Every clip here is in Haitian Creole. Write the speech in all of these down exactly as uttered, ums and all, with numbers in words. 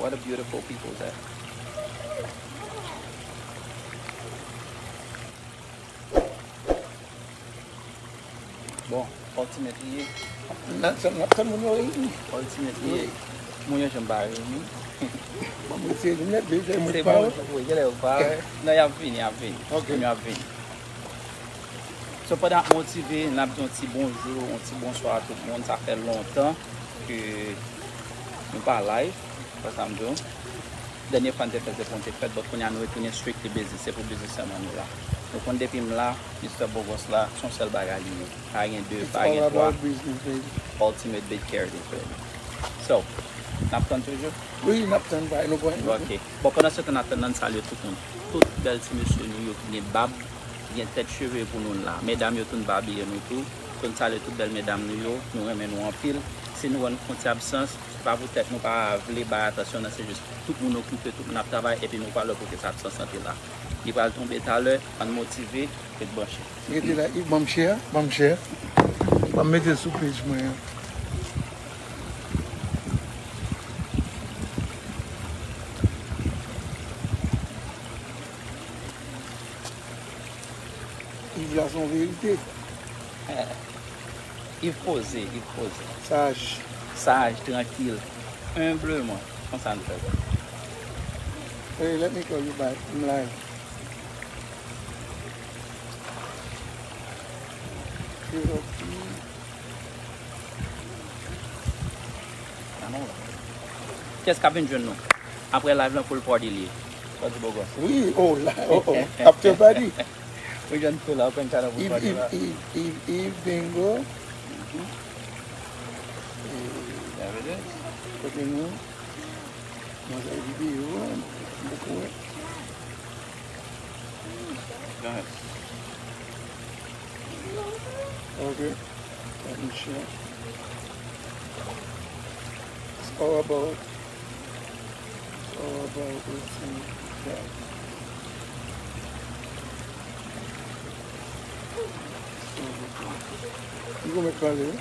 What a beautiful people there. Bon, Ultimate li ye. N ap tann, n ap tann moun yo reyini. Ultimate li ye. Moun yo janm pa reyini. Bon, mwen se linèt, deja mwen se pa bon, wè. Wi, genlè yo pa wè. Non, y ap vini, y ap vini. Ok. Moun yo ap vini. So, pandan ap motive, n ap di yon ti bonjou, yon ti bonswa a tout moun. Sa fè lontan ke nou pa live, wè sa m di w. Dènye fwa n te fè se pou n te fèt, but kounye a nou retounen strictly business, se pou business sèlman nou la. Nou konn depi m la, Mister Bogos la, se yon sèl bagay li ye. Pa gen de, pa gen twa. Ultimate Beat Carriage, baby. So, n ap tann toujou? Wi, n ap tann, bay nou pwen. Ok. Bon, pandan se tan n ap tann nan, n salye tout moun. Tout bèl ti mesye nou yo ki gen bab, ki gen tèt cheve pou nou la. Medam yo tou n pa bliye nou tou. So n salye tout bèl medam nou yo, nou renmen nou anpil. Si nou wè nou fè yon ti absans, se pa poutèt nou pa vle bay atansyon, non, se jis tout moun okipe, tout moun ap travay, epi nou pa lè pou ke sa absans lan te la. Li pral tonbe talè, ann motive, ret branche. Rete la, Yves, ban m share, ban m share. Ban m mete l sou page mwen an. Yves la se yon verite. Yves poze, Yves poze. Saj. Saj, trankil, enbleman. Konsa n fè sa. Hey, let me call you back. I'm live. Kiyès k ap vin jwenn nou? Apre live lan, pool party li ye. Party Bogos. Wi, oh, la, oh, oh. After party. Ou jwenn tou la, ou konn sa nan pool party la. Yves, Yves, Yves, Yves, bingo. There it is. Kote nou? Mwen fè videyo, m poko wè. Go ahead. Ok. Let me share. It's all about, it's all about what's in the chat. You gonna make call, eh?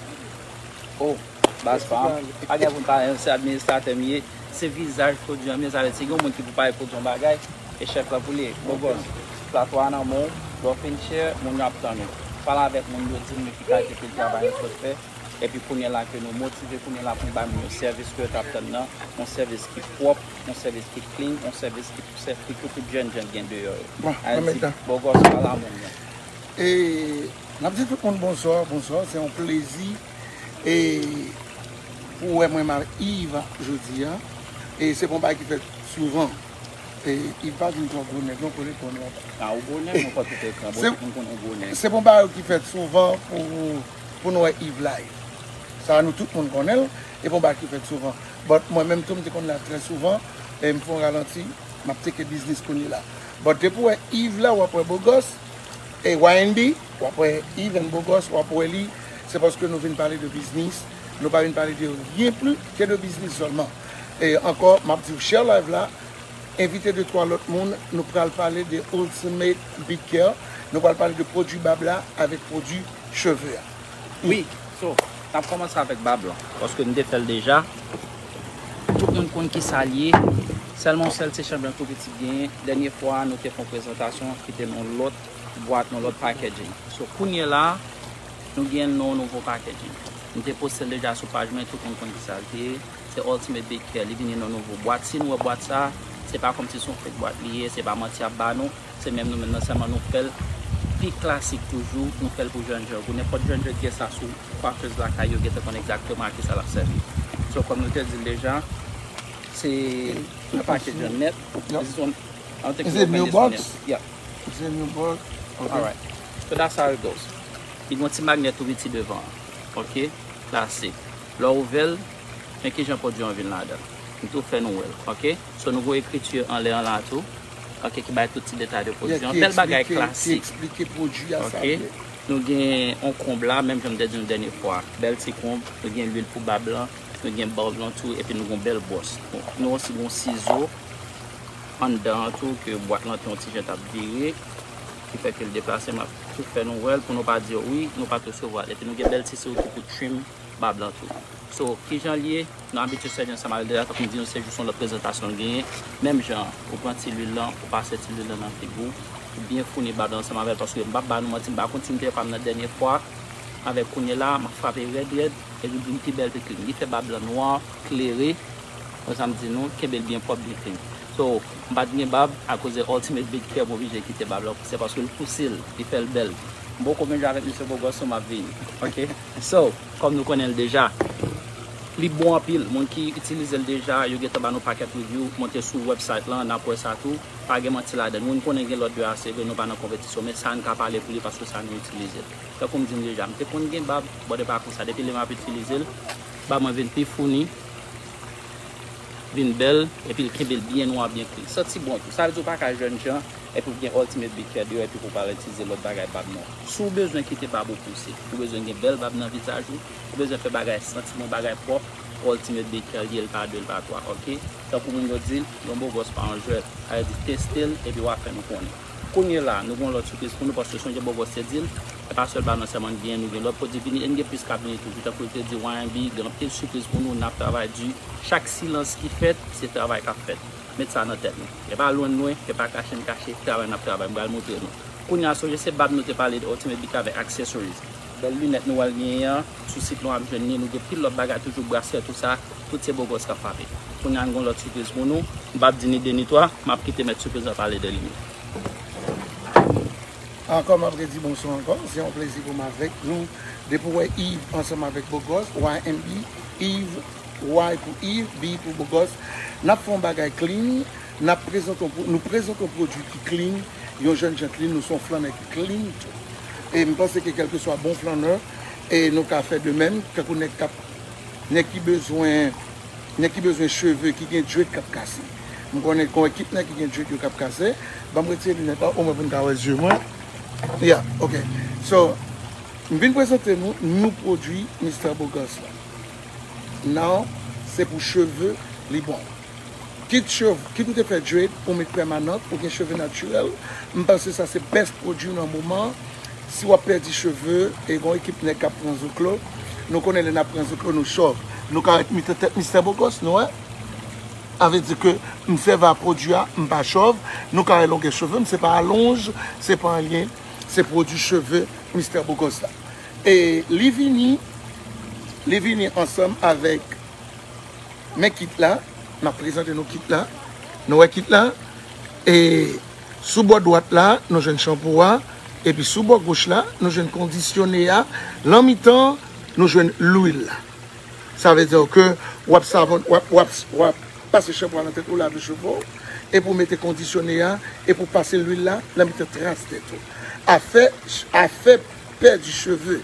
Oh. Baz pa m, pa gen pou m pale, se administratè m ye, se vizaj pwodui an m ye, sa vle di, si gen yon moun ki pou pale pwodui yon bagay, e chèf la pou li ye. Bogos, platwa a nan men w, lè w fin share, moun yo ap tann ou. Pale avèk moun yo, di moun yo ki kalite travay yo sot fè, epi kounye a la ke nou motive, kounye a la pou n bay moun yo sèvis ke yo t ap tann nan, yon sèvis ki pwòp, yon sèvis ki clean, yon sèvis ki pou sèvi pou tout jèn jan gen deyò yo. Bon, sa vle di, Bogos, pale a moun yo. E, n ap di tout moun bonswa, bonswa, se yon plezi, e, pou wè mwen menm ak Yves jodi a. E se pa yon bagay ki fèt souvan. E Yves pa vin twò gwo nèg non, konnen konnen. A, ou gwo nèg, mwen pa tout ekran, bon, tout moun konnen ou gwo nèg. Se pa yon bagay ki fèt souvan pou, pou nou wè Yves live. Sa nou tout moun konnen l, e pa yon bagay ki fèt souvan. But mwen menm tou, m te konn live trè souvan, e m fè yon ralanti, m ap tcheke biznis kounye la. But depi w wè Yves la, w ap wè Bogos, e Y N B, w ap wè Yves and Bogos, w ap wè li, se paske nou vin pale de biznis, nou pa vin pale de rien plus que de biznis sèlman. E ankò, m ap di w, share live la, envite de twa lòt moun, nou pral pale de Ultimate Beat Care, nou pral pale de pwodui bab la avèk pwodui cheve a. Wi, so, n ap kòmanse avèk bab lan, paske n te fè l deja. Tout moun konn ki sa l ye. Sèlman yon sèl ti chanjman tou piti k genyen. Dènye fwa, nou te fè yon prezantasyon ki te nan yon lòt bwat, nan yon lòt packaging. So, kounye la, nou gen yon nouvo packaging. M te poste l deja sou paj mwen, tout moun konn ki sa l te ye. Se Ultimate Beat Care, li vini nan nouvo bwat. Si nou wè bwat sa, se pa kòmsi se yon fake bwat li ye, se pa manti y ap ba nou. Se menm nou menm nan, sèlman nou fè l pi klasik toujou, nou fè l pou jèn jan. Pou nenpòt jèn jan ki gen sa sou kwafèz lakay yo, gentan konn egzakteman a kisa l ap sèvi. So, kòm nou te di l deja, se yon packaging nèt. This is one, I don't think we opened this one yet. Yeah. It's a new box. Okay. Alright. So that's how it goes. Li gen yon ti magnèt tou piti devan an. Ok? Klasik. Lè w ouvè l, men kijan pwodui an vin ladan. M tou fè nou wè l. Ok? So nou gen ekriti anlè an la tou. Ok, ki bay tout ti detay de pwodui an. Bèl bagay klasik. Ki eksplike pwodui a sa vle. Nou gen yon konb la, menm jan m te di nou dènye fwa. Bèl ti konb, nou gen lwil pou bab lan, nou gen bab lan tou, epi nou gen yon bèl bwòs. Nou osi gen yon sizo anndan an tou, ke bwat lan te yon ti jan t ap vire, ki fè ke l deplase, m ap tou fè nou wè l pou nou pa di wi, nou pa t resevwa l. Epi nou gen bèl ti sizo tou pou trim bab lan tou. So, kijan l ye? Nou abitye sèvi ansanm avè l deja, tankou m di nou, se jis yon lòt prezantasyon l genyen. Menm jan, ou pran ti lwil lan, ou pase ti lwil lan nan figi w, ou byen founi bab lan ansanm avè l, paske m p ap ba nou manti, m pa konn si m te fè pa m nan dènye fwa, avèk kounye la, m ap frape rèd rèd, epi m di m pi bèl, pi klin. Li fè bab lan nwa, klere, konsa m di nou, kenbe l byen pwòp, byen klin. So, m pa t gen bab, akoz de Ultimate Beard Care, m oblije kite bab lan pouse, paske l pouse l, li fè l bèl. M poko menm jan avèk mesye Bogòs, so m ap vini. Ok? So, kòm nou konnen l deja, li bon anpil. Moun ki itilize l deja, yo gentan ba nou pakèt review, monte sou website lan, n ap wè sa tou. Pa gen manti ladan l. Moun konnen gen lòt de A C V, nou pa nan konpetisyon, men sa a n ka pale pou li paske sa nou itilize l. Tankou m di n deja, m te konn gen bab, bon, de pa konsa. Depi lè m ap itilize l, bab mwen vin pi founi, vin bèl, epi l kenbe l byen nwa, byen klin. Santi bon tou. Sa vle di w pa ka jèn jan, epi w gen Ultimate Beard Care deyò, epi pou w pral itilize lòt bagay bab non. Si w bezwen kite bab ou pouse, ou bezwen gen bèl bab nan vizaj ou, ou bezwen fè bagay santi bon, bagay pwòp, Ultimate Beard Care li ye, l pa de, l pa twa, ok? Tankou moun yo di l, yon bogòs pa yon jwèt. Sa vle di teste l, epi w a fè nou konnen. Kounye la, nou gen yon lòt sipriz pou nou, paske sonje bogòs te di l, e pa sèl bab lan sèlman n genyen, nou gen lòt pwodui vini, e n gen plis k ap vini toujou. Tankou l te di, Y M B gen anpil sipriz pou nou, n ap travay di. Chak silans ki fèt, se travay k ap fèt. Met sa nan tèt nou. E pa lwen n lwen, e pa kache n kache, travay n ap travay, m pral montre nou. Kounye a, sonje se bab nou te pale de Ultimate Beard Care avèk accessories. Bèl linèt nou wè l genyen an, sou sit nou ap jwenn li, nou gen pil lòt bagay toujou, brasè, tou sa, tout se bogòs k ap frape. Kounye a, n gen yon lòt sipriz pou nou, m p ap di ni de ni twa, m ap kite mèt sipriz lan pale de li menm. Ankò, m ap redi bonswa ankò. Se yon plezi pou m avèk nou. Depi w wè Yves ansanm avèk Bogòs, Y M B, Yves, Y pou Yves, B pou Bogòs. N ap fè yon bagay clean. N ap prezante yon pwo-, nou prezante yon pwodui ki clean, yon jèn jan clean, nou se yon flannè ki clean tou. E m panse ke kèlkeswa bon flannè, e nou ka fè de menm, tankou nèg k ap, nèg ki bezwen, nèg ki bezwen cheve ki gen dread k ap kase. M konnen gen yon ekip nèg ki gen dread yo k ap kase. Ban m retire linèt la, omwen pou n ka wè zye mwen. Yeah, ok. So, m vin prezante nou, nou pwodui Mister Bogòs la. Now, se pou cheve, li bon. Kit cheve, kit ou te fè dread, ou met pèmanant, ou gen cheve natirèl, m panse sa se bèst pwodui nan moman. Si w ap pèdi cheve, e gon ekip nèg k ap pran zoklo, nou konnen lè n ap pran zoklo, nou chòv. Nou ka ret mitan tèt Mister Bogòs, nou wè. Sa vle di ke m sèvi a pwodui a, m pa chòv, nou ka wè longè cheve m, se pa alonj, se pa anyen, se pwodui cheve Mister Bogòs la. E li vini, li vini ansanm avèk, men kit la, m ap prezante nou kit la. Nou wè kit la? E sou bò dwat la, nou jwenn chanpou a. Epi sou bò goch la, nou jwenn kondisyone a. Lan mitan, nou jwenn lwil la. Sa vle di ke w ap savon, w ap, w ap, w ap pase chanpou a nan tèt ou, lave cheve w, epi w mete kondisyone a, epi w pase lwil la nan mitan tras tèt ou. Afè, afè pèdi cheve,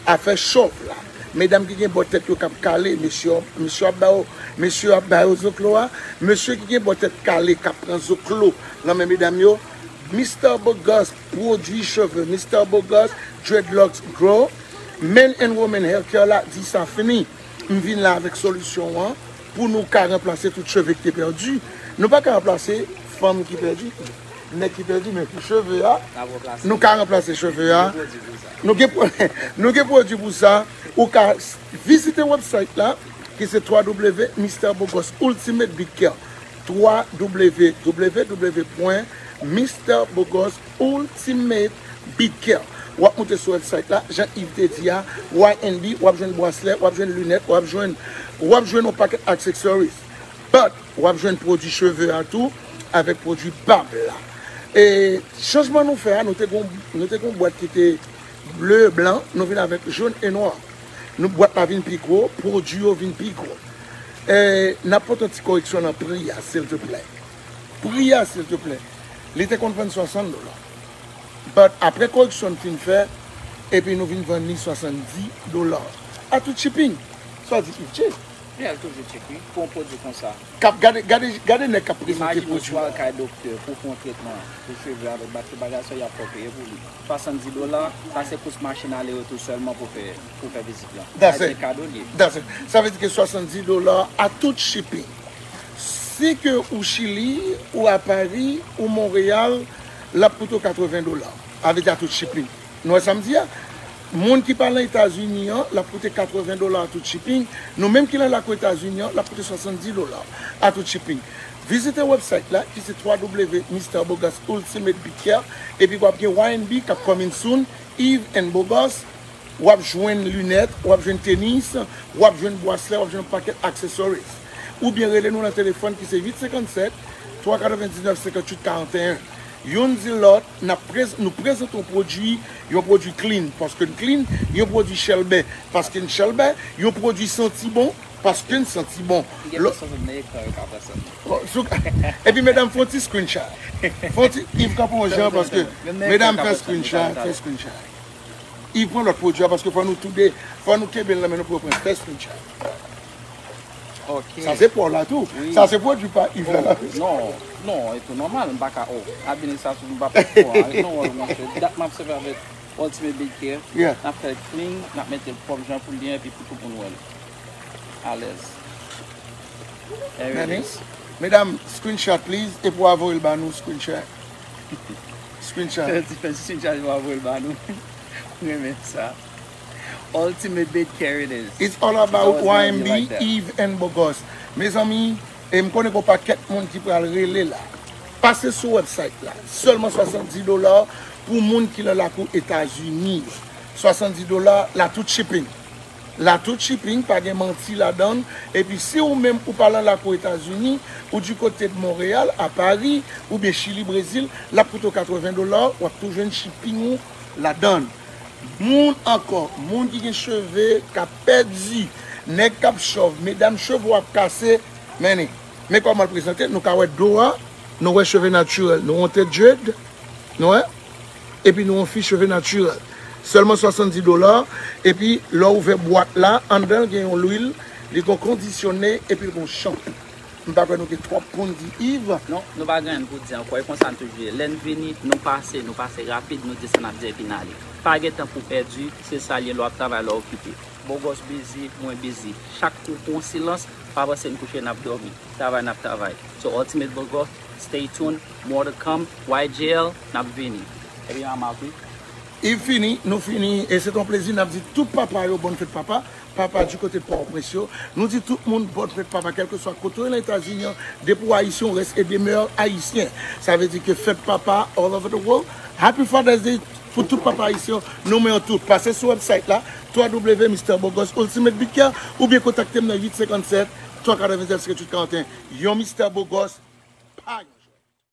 afè chòv la. Medam ki gen bò tèt yo k ap kale, mesye, mesye ap ba yo, mesye ap ba yo zoklo a. Mesye ki gen bò tèt kale, k ap pran zoklo nan men medam yo, Mister Bogòs pwodui cheve, Mister Bogòs Dreadlocks Grow, Men and Women Hair Care la di sa fini. M vin la avèk solisyon an pou nou ka ranplase tout cheve ki te pèdi. Nou pa ka ranplase fanm ki pèdi, nèg ki pèdi, men pou cheve a, nou ka ranplase cheve a. Nou gen pwodui pou sa. Nou gen pwo-, nou gen pwodui pou sa. Ou ka s-, vizite website la, ki se w w w Mister Bogos Ultimate Beard Care, w w w pwen mister bogos Ultimate Beard Care. W ap moute sou website la, jan Yves te di a, Y and B, w ap jwenn braslè, w ap jwenn linèt, w ap jwenn, w ap jwenn yon pakèt accessories. But, w ap jwenn pwodui cheve a tou, avèk pwodui bab la. E chanjman nou fè a, nou te gon, nou te gon bwat ki te ble, blan, nou vin avèk jòn e nwa. Nou, bwat la vin pi gwo, pwodui yo vin pi gwo. E n ap pote yon ti koreksyon nan pri a, silteplè. Pri a, silteplè. Li te konn vann swasant dola. But apre koreksyon n fin fè, epi nou vin vann li swasanndis dola. A tout shipping. Sa di Yves J. Li al toujou tchek, wi, pou yon pwodui konsa. K ap gade, gade, gade nèg k ap prezante pwodui a. Imajine w swa al kay doktè pou fè yon tretman pou cheve avèk batri bagay sa, y ap fè w peye pou li. Swasanndis dola, sa se kous machin ale retou sèlman pou fè, pou fè vizit lan. That's it. Sa se kado l ye. That's it. Sa vle di ke swasanndis dola a tout shipping. Si ke ou Chili, ou a Paris, ou Montréal, l ap koute w katreven dola. Avèk a tout shipping. Nou wè sa m di a? Moun ki pa nan Etazini an, l ap koute katreven dola a tout shipping. Nou menm ki nan lakou Etazini an, l ap koute swasanndis dola a tout shipping. Vizite website la ki se www mister bogus ultimate beat care, epi w ap gen Y and B k ap coming soon, Eve and Bogus, w ap jwenn linèt, w ap jwenn tenis, w ap jwenn braslè, w ap jwenn yon pakèt accessories. Oubyen rele nou nan telefòn ki se uit senkannsèt, twa katrevendiznèf, senkantuit karanteyen. Youn di lòt, n ap prez-, nou prezante yon pwodui, yon pwodui clean. Paske n clean, yon pwodui chèlbè. Paske n chèlbè, yon pwodui santi bon. Paske n santi bon. Gen lò- pèsonn nan ekran yo ka fè sa. Oh, sou- Epi medam fè yon ti screenshot. Fè yon ti Yves kanpe yon jan paske medam fè screenshot, fè screenshot. Yves pran lòt pwodui a paske fò nou toude, fò nou kenbe l nan men nou pou yo pran fè screenshot. Ok. Sa se pa w la tou. Wi. Sa se pwodui pa Yves la. Oh, non, non, e tou nòmal, m pa ka, oh, administrasyon m pa pou an, non, monchè, dat m ap sèvi avèk Ultimate Beat Care. Yeah. N ap fè l clean, n ap mete l pwòp jan pou l ye, epi pou tout moun wè l. Alèz. There it is. Medam, screenshot please, epi w a voye l ba nou, screenshot. Screenshot. Fè ti, fè ti screenshot, epi w a voye l ba nou. M renmen sa. Ultimate Beat Care it is. It's all about Y M B, Eve and Bogus. Mezanmi, e m konnen gen yon pakèt moun ki pral rele la. Pase sou website la. Sèlman swasanndis dola pou moun ki nan lakou Etazini. Swasanndis dola la tout shipping. La tout shipping, pa gen manti ladan l. Epi si ou menm ou pa nan lakou Etazini, ou du côté de Montréal, à Paris, oubyen Chili, Brezil, l ap koute w katreven dola, w ap tou jwenn shipping ou ladan l. Moun ankò, moun ki gen cheve k ap pèdi, nèg k ap chòv, medam cheve w ap kase, men, men kòman l prezante, nou ka wè do a, nou wè cheve natirèl, nou wè yon tèt dread, nou wè, epi nou wè yon fi cheve natirèl. Sèlman swasanndis dola, epi lè w ouvè bwat la, anndan l gen yon lwil, li gen yon kondisyone, epi l gen yon chanm. M pa kwè nou gen twòp pou n di Yves. Non, nou pa gen anyen pou di ankò. E konsa n toujou ye. Lè n vini, nou pase, nou pase rapid, nou di sa n ap di epi n ale. Pa gen tan pou pèdi, se sa l ye lè w ap travay, lè w okipe. Bogòs busy, mwen busy. Chak kou pou yon silans, pa panse n kouche n ap dòmi. Travay n ap travay. So Ultimate Bogòs, stay tuned, more to come, Y J L, n ap vini. Ebyen, I'm out, wi. Yves fini, nou fini, e se t on plezi, n ap di tout papa yo, bòn fèt papa. Papa du côté de Port-au-Prince yo, nou di tout moun bòn fèt papa, kèlkeswa kote w ye nan Etazini an, depi w ayisyen, w reste et demeure ayisyen. Sa vle di ke fèt papa all over the world. Happy Father's Day pou tout papa ayisyen yo, nou renmen yo tout. Pase sou website la, w w w mister bogos ultimate beat care, oubyen kontakte m nan uit senkann sèt, twa katrevendiznèf, senkantuit karanteyen. Yon Mister Bogos, pa yon.